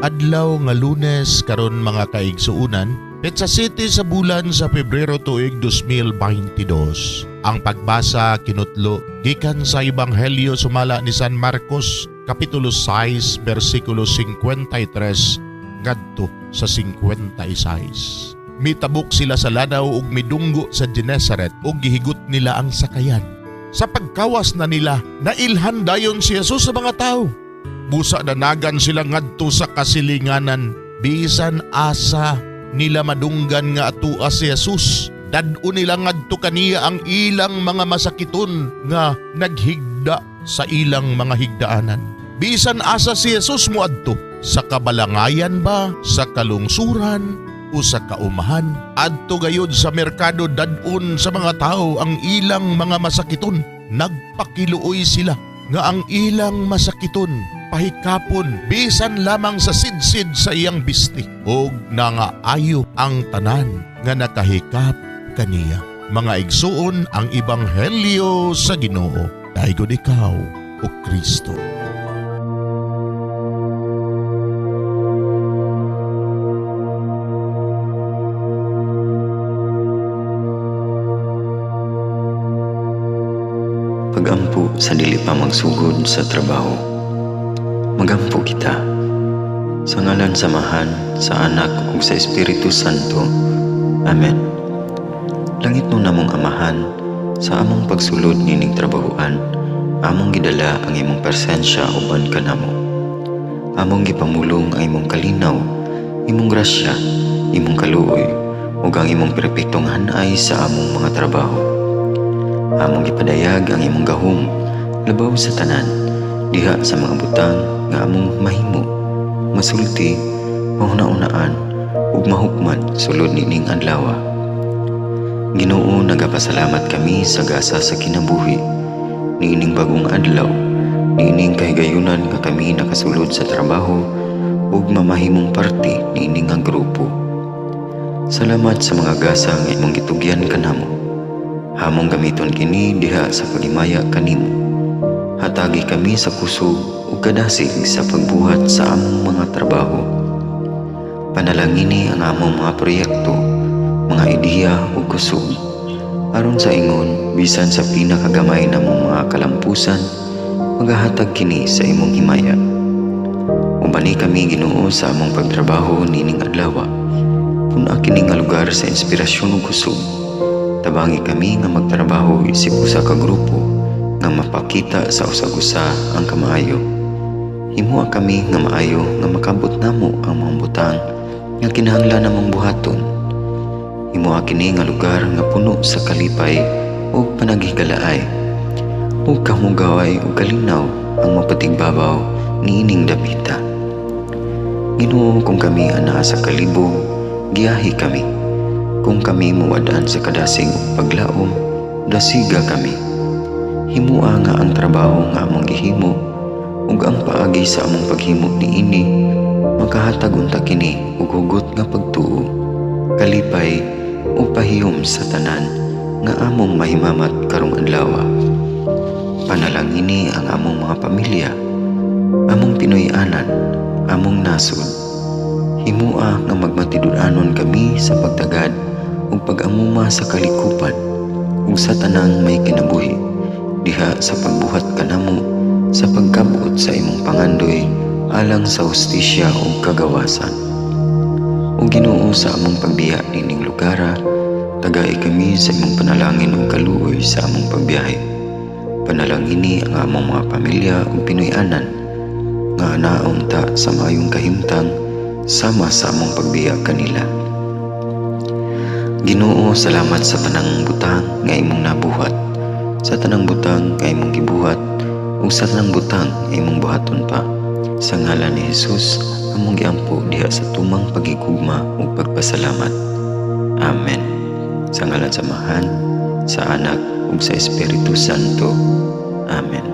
Adlaw nga Lunes karon, mga kaigsuunan, petsa 7 sa bulan sa Pebrero, tuig 2022. Ang pagbasa kinutlo gikan sa Ebanghelyo sumala ni San Marcos, kapitulo 6, bersikulo 53 ngadto sa 56. Mitabok sila sa lanaw ug midunggo sa Genesaret ug gihigot nila ang sakayan. Sa pagkawas na nila, nailhan dayon si Jesus sa mga tao. Busa nanagan sila ngadto sa kasilinganan, bisan asa nila madunggan nga atua si Jesus. Dad-on nila ngadto kaniya ang ilang mga masakiton nga naghigda sa ilang mga higdaanan. Bisan asa si Jesus moadto, sa kabalangayan ba, sa kalungsuran, o sa kaumahan. Adto gayud sa merkado, dad-on sa mga tao ang ilang mga masakiton. Nagpakiluoy sila nga ang ilang masakiton pahikapon bisan lamang sa sidsid sa iyang bisti, ug nangaayo ang tanan nga nakahikap kaniya. Mga igsuon, ang ebanghelyo sa Ginoo. Daigod ikaw, o Kristo. Pagampo sa dili pa magsugod sa trabaho. Magampo kita. Sa ngalan sa Amahan, sa Anak ug sa Espiritu Santo. Amen. Langitnon namong Amahan, sa among pagsulod nining trabahoan, among gidala ang imong presensya uban kanamo. Among gipamulong ang imong kalinaw, imong grasya, imong kaluoy, ug ang imong perpektong hanay sa among mga trabaho. Among gipadayag ang imong gahom labaw sa tanan diha sa mga butang nga among mahimo, masulti, mahuna-unaan ug mahukman sulod nining adlaw. Ginoo, nagapasalamat kami sa gasa sa kinabuhi niining bagong adlaw, niining kahigayunan nga kami nakasulod sa trabaho ug mamahimong parte niini nga grupo. Salamat sa mga gasa nga imong gitugyan kanamo. Among gamiton kini diha sa paghimaya kanimo. Hatagi kami sa kusog ug kadasig sa pagbuhat sa among mga trabaho. Panalangini ang among mga proyekto, mga ideya ug kusog. Aron sa ingon, bisan sa pinakagamay namong mga kalampusan, magahatag kini sa imong himaya. Ubani kami, Ginoo, sa among pagtrabaho nining adlaw. Pun-a kini nga lugar sa inspirasyon ug kusog. Tabangi kami nga magtrabaho isip usa ka grupo nga mapakita sa usag-usa ang kamaayo. Himoa kami nga maayo nga makabot namo ang mga butang nga kinahanglan namong buhaton. Himoa kini nga lugar nga puno sa kalipay ug panaghigalaay, ug kahugaway ug kalinaw ang mapatigbabaw niining dapita. Ginoo, kung kami anaa sa kalibog, giyahi kami. Kung kami muwad-an sa kadasig ug paglaom, dasiga kami. Himoa nga ang trabaho nga among gihimo ug ang paagi sa among paghimo niini makahatag unta kini og hugot nga pagtuo, kalipay ug pahiyom sa tanan nga among mahimamat karong adlaw. Panalangini ang among mga pamilya, among Pinoy-anan, among nasod. Himoa nga magmatinud-anon kami sa pagtagad ug pag-amuma sa kalikupan ug sa tanang may kinabuhi diha sa pagbuhat kanamo sa pagkabot sa imong pangandoy alang sa hustisya ug kagawasan. O Ginoo, sa among pagbiya nining lugara, tagai kami sa imong panalangin ug kaluoy sa among pagbiyahe. Panalangini ang among mga pamilya ug Pinoy-anan nga anaa unta sa maayong kahimtang sama sa among pagbiya kanila. Ginoo, salamat sa tanang butang nga imong nabuhat, sa tanang butang nga imong gibuhat, ug sa tanang butang nga imong buhaton pa. Sa ngalan ni Jesus, among giampo diha sa tumang paghigugma ug pagpasalamat. Amen. Sa ngalan sa Amahan, sa Anak ug sa Espiritu Santo. Amen.